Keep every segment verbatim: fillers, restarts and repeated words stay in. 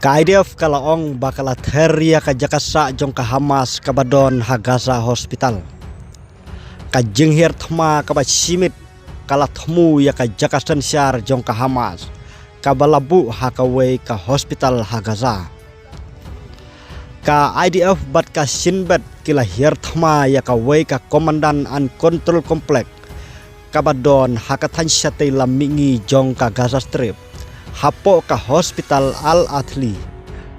Ka I D F ka la ong ba ka la ther ïa ka jaka sah jong ka Hamas kaba don ha Gaza Hospital. Ka jinghiar thma kaba shimit ka la thmu ïa ka jaka synshar jong ka Hamas kaba la buh ha kawei ka hospital ha Gaza. Ka I D F bad ka Shin Bet ki la hiar thma ïa kawei ka Command and Control Complex kaba don ha ka thaiñ shatei lam mihngi jong ka Gaza Strip, hapoh ka Hospital Al Ahli,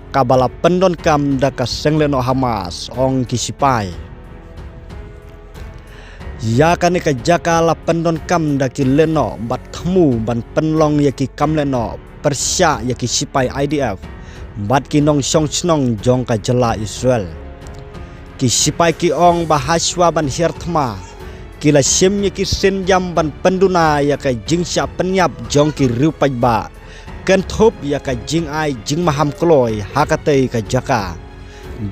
kaba la pyndonkam da ka seng lehnoh Hamas, ong ki sipai. Ïa kane ka jaka la pyndonkam da ki lehnoh bad thmu ban pynlong ïa ki kam lehnoh pyrshah ïa ki sipai I D F bad ki nongshong shnong jong ka jylla Israel. Ki sipai ki ong ba hashwa ban hiar thma, ki la shim ïa ki sienjam ban pynduna ïa ka jingshah pynïap jong ki riew paidbah, kynthup ïa ka jingai jingmaham kloi ha katei ka jaka,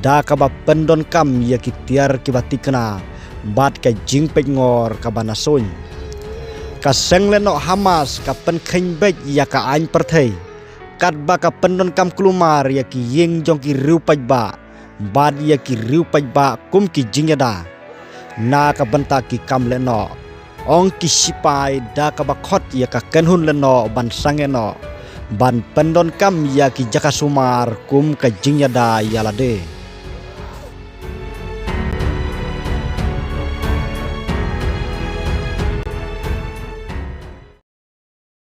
da kaba pyndonkam ïa ki tiar kiba tikna bad ka jingpeitngor kaba na suiñ. Ka seng lehnoh Hamas ka pynkheiñ beit ïa ka aiñ pyrthei, katba ka pyndonkam kulmar ïa ki ïing jong ki riew paidbah bad ïa ki riew paidbah kum ki jingïada na ka bynta ki kam lehnoh, ong ki sipai, da kaba khot ïa ka kynhun lehnoh ban sangeh noh ban pyndonkam ïa ki jaka sumar kum ka jingïada ïa lade.